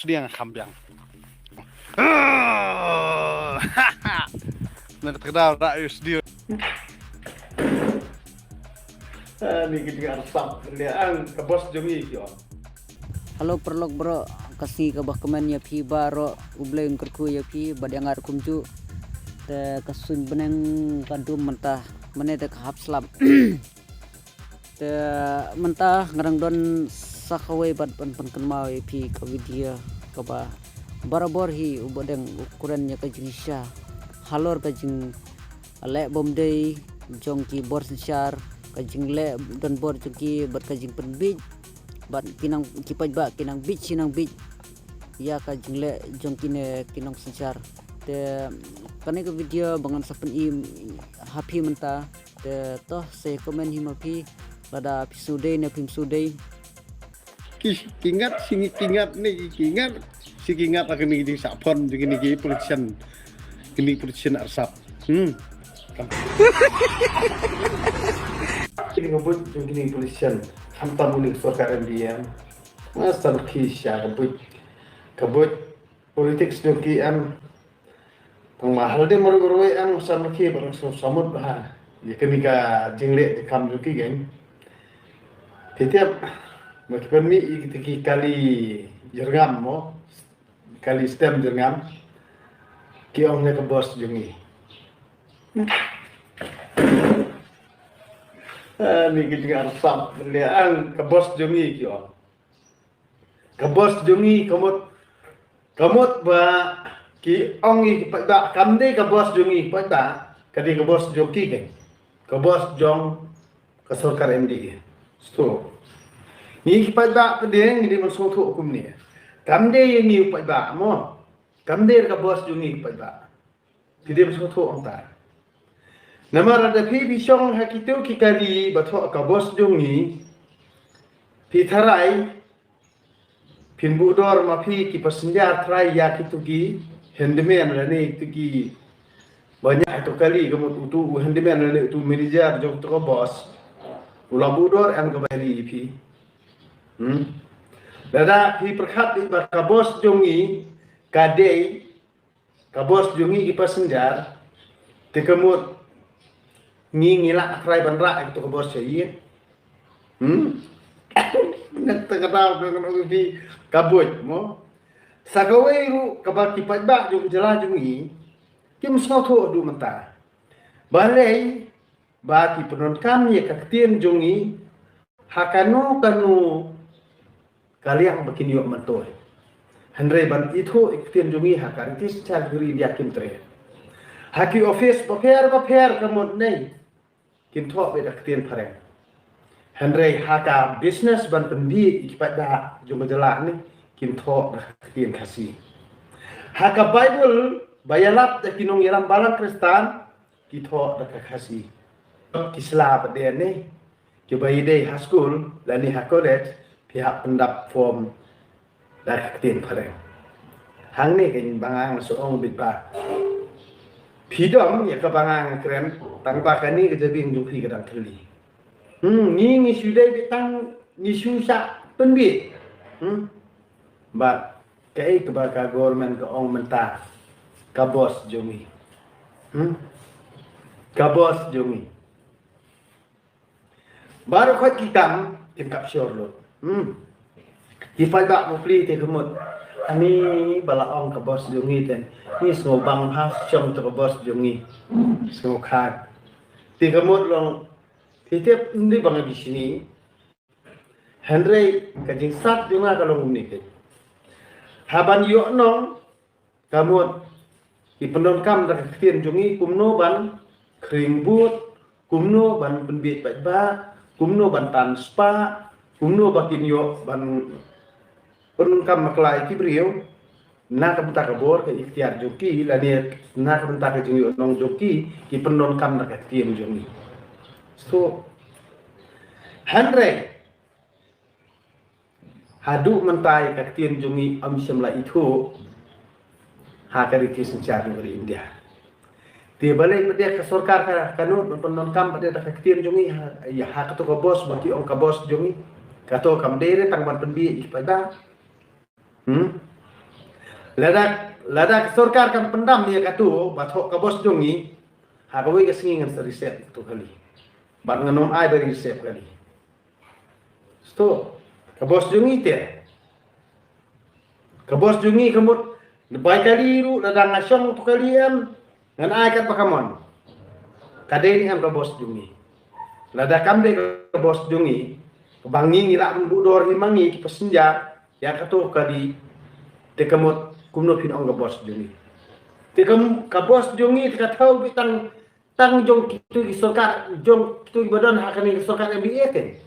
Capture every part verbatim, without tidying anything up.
Diang kham biang. Na ka tgda ra yu sdi. Ni ki jing arsap le ang ka boss jong ngi ki ong. Hello paralok bro, ka sngi kaba kmen ïa phi baroh, U Blei un kyrkhu ïa phi bad ïa nga ruh kumjuh. Te ka suiñ bneng ka dum mynta, mynne te ka hap slap. Te mynta nga dang don sa kawei bad ban pynkynmaw ïa phi ka video kaba barabor hi u ba dang u kren ïa ka jingshisha halor ka jingleh bym dei jong ki bor synshar, ka jingleh donbor jong ki bad ka jingpynbiej bad ki nang ki paidbah ki nang biej shi nang biej ïa ka jingleh jong kine ki nongsynshar. Te kane ka video ba ngan sa pyni ha phi mynta. Te to se comment hi ma phi lada phi sngewdei ne phim sngewdei. Ki ki ngat shi ngi ki ngat ne ki ki ngat shi ki ngat ha kine ki jingshah phon jong kine ki politician, kine politician arsap. Hmm. Kine ka buit jong kine ki politician, khamtam une u sorkar M D A. Nga sa rkhie sha ka buit, ka buit politics jong ki em. Tang ma halde maru roi ang sa ma ki barang so samut ha. Ïa kane ka jingleh jingkham jong ki keiñ. Te tiap ma ki pynmih ïa kita ki kali jyrngam mo. Kali stem jyrngam. Ki ong ne ka boss jong ngi. Ah, ni ki jingah arsap le ang ka boss jong ngi ki ong. Ka boss jong ngi ka mut, ka mut ba ki ong ngi ki paidbah, kam dei ka boss jong ngi ki paidbah, ka dei ka boss jong ki keiñ. Ka boss jong ka sorkar M D A. Sto. Ngi ki paidbah ka dei ngi dei ban sngewthuh kumne. Kam dei ngi u paidbah mo. Kam dei ka boss jong ngi ki paidbah. Phi dei ban sngewthuh hangta. Namar lada phi phi shong ha kito ki kali ba thoh ka boss jong ngi. Phi tharai phin buh dor ma phi ki passenger tharai ïa kito ki handyman lane kito ki ba ñiah ïa kito kali ka mut utu u handyman lane utu manager jong kito ka boss. U la buh dor em kaba ri ïa phi. Hmm. Lada phi pyrkhat ba ka boss jong ngi ka dei ka boss jong ngi ki passenger, te ka mut ngi ngi lah tharai ban rah ïa kito ka boss sha ïing. Hmm? Ngan ta ka daw ka ngan ong phi ka buit mo. Sa kawei ruh kaba ki paidbah jong ka jylla jong ngi kim sngewthuh haduh mynta. Balei ba ki pyndonkam ïa ka ktien jong ngi ha kano kano ka liang ba kin ïoh myntoi. Hynrei ban ithuh ïa ka ktien jong ngi ha ka riti synshar jong ka ri India kim treh. Ha ki office bapher bapher ka mut nei kin thoh beit da ka ktien phareng. Hynrei ha ka business ban pynbiej ïa ki paidbah jong ka jylla ne kin thoh da ka ktien Khasi. Ha ka Bible ba ïalap da ki nongïalam balang Khristan ki thoh da ka Khasi. Ki sla pat de ne kiba ïadei ha skul lane ha college phi hap pyndap form da ka ktien phareng. Hangne keiñ ba nga nga sa ong beit ba phi dom ïa kaba nga nga kren tang ba kane ka jabieng jong phi ka dang thylli. Hmm, ngi ngi shu dei beit tang ngi shu shah pynbiej. Hmm. Bad kaei kaba ka government ka ong mynta ka boss jong ngi. Hmm? Ka boss jong ngi. Baroh khoit ki kam kim kap shor lut. Hmm. Ki paidbah bapli te ka mut. Ani ba la ong ka boss jong ngi te. Ngi sngewbang ha shong to ka boss jong ngi. Sngewkhat. Te ka mut long te tep ndi bang di sini. Hynrei ka jingsat jong nga ka long kumne keiñ. Haban ïoh nong ka mut ki pyndonkam da ka ktien jong ngi kumno ban khring bud, kumno ban pynbiej paidbah, kumno ban tan spah, kumno ba kin ïoh ban pyndonkam bakla ïa ki briew. Na ka bynta ka bor ka iktiar jong ki lane na ka bynta ka jingïoh nong jong ki ki pyndonkam da ka ktien jong ngi. So hynrei haduh mynta ïa ka ktien jong ngi ym shym la ithuh ha ka riti synshar jong ka ri India. Te balei mynta ka sorkar ka ka nud ban pyndonkam ba dei da ka ktien jong ngi ha ïa ha kato ka boss ba ki ong ka boss jong ngi. Kato kam dei re tang ban pynbiej ïa ki paidbah. Hmm? Lada, lada ka sorkar kam pyndam ïa katu, ba thoh ka bos jong ngi, ha kawei ka sngi ngan sa reset katu kali. Bad ngan ym ai ba reset kali. Sto, ka bos jong ngi te. Ka bos jong ngi ka mut, bai kali ruh, lada nga shong tu kali em, ngan ai kat ba ka mon. Ka dei ne em ka bos jong ngi. Lada kam dei ka bos jong ngi, ba ngi ngi lah ban buh dor hi ma ngi ki passenger, ïa katu kali, te ka mut, kumno phin ong ka bos jong ngi. Te ka, ka bos jong ngi, te ka thaw beit tang, tang jong kitu ki sorkar, jong kitu kiba don ha kane ka sorkar M D A te.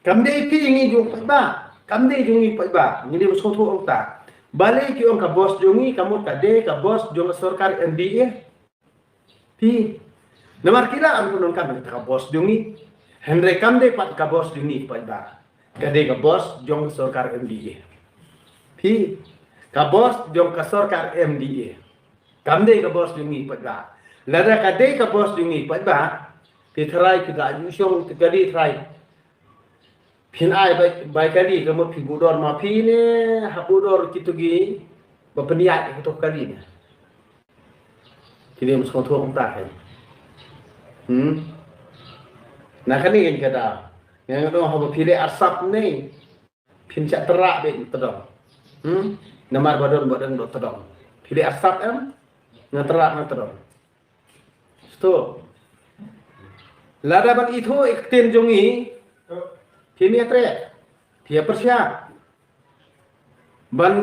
Kam dei phi ngi jong paidbah. Kam dei jong ngi paidbah. Ngi dei ba sngewthuh ong ta. Balei ki ong ka bos jong ngi, ka mut ka dei ka bos jong ka sorkar M D A. Phi. Namar ki la ong pyndonkam ka bos jong ngi. Hynrei kam dei pat ka bos jong ngi paidbah. Ka dei ka bos jong ka sorkar M D A. Phi. Ka bos jong ka sorkar M D A. Kam dei ka bos jong ngi paidbah. Lada ka dei ka bos jong ngi paidbah. Phi tharai phi la ju shong te ka dei tharai. Phin ai bai, bai kali ka mut phi buh dor ma phi ne, ha buh dor kitu ki, ba pynïaid kitu kali ne. Kine ym sngewthuh kumta kan. Hmm? Na kane kan kata. Ngan ong haba phi leh arsap ne. Phin shah tyrrah beit tdong. Hmm? Namar ba don ba don tdong. Phi leh arsap em. Nga tyrrah nga tdong. Sto. Lada ban ithuh ïa ka ktien jong ngi. Phi ïa treh. Phi ïa pyrshah. Ban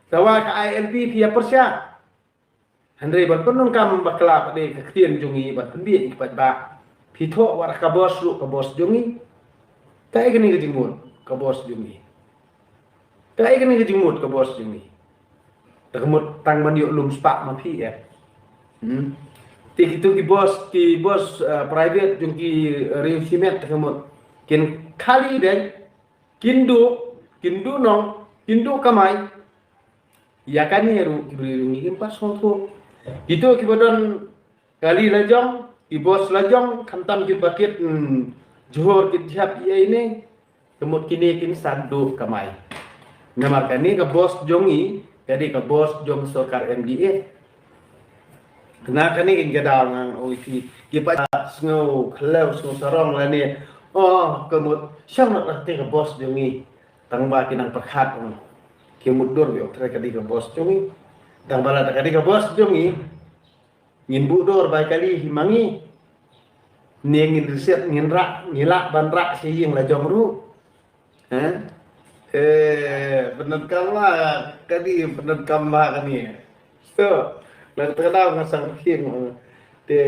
dawa ka I L P phi ïa pyrshah. Hynrei ban pyndonkam bakla pat de ka ktien jong ngi ban pynbieit ïa ki paidbah. Phi thoh wat ka bos ruh ka bos jong ngi. Kaei kane ka jingmut ka bos jong ngi. Kaei kane ka jingmut ka bos jong ngi. Te ka mut tang ban ïoh lum spah ma phi eh. Hmm. Te kitu ki bos, ki bos, eh, private jong ki, eh, riew shimet te ka mut. Kin khali dei, kin duh, kin duh nong, kin duh kamai. Ïa kane ruh ki briew ngi kim pat sngewthuh. Kitu kiba don kali la jong, ki bos la jong, khamtam ki ba kit, hmm, Johor kit jhep ïa ine. Ka mut kine kin sa duh kamai. Namar kane ka bos jong ngi, ka dei ka bos jong sorkar M D A. Na kane kin ka daw ngan ong ïa phi, ki pat sngew khlem sngew sarong lane. Oh, ka mut shong na te ka bos jong ngi. Tang ba ki nang pyrkhat ong. Ki mutdur ïoh trei ka dei ka bos jong ngi. Tang ba lada ka dei ka bos jong ngi. Ngin buh dor bai kali hi ma ngi. Ne ngin reset ngin rah, ngi lah ban rah sha ïing la jong ruh. Ha? Eh, pyndonkam ma kali, pyndonkam ma kane. So, la kata ka daw nga sang phi, te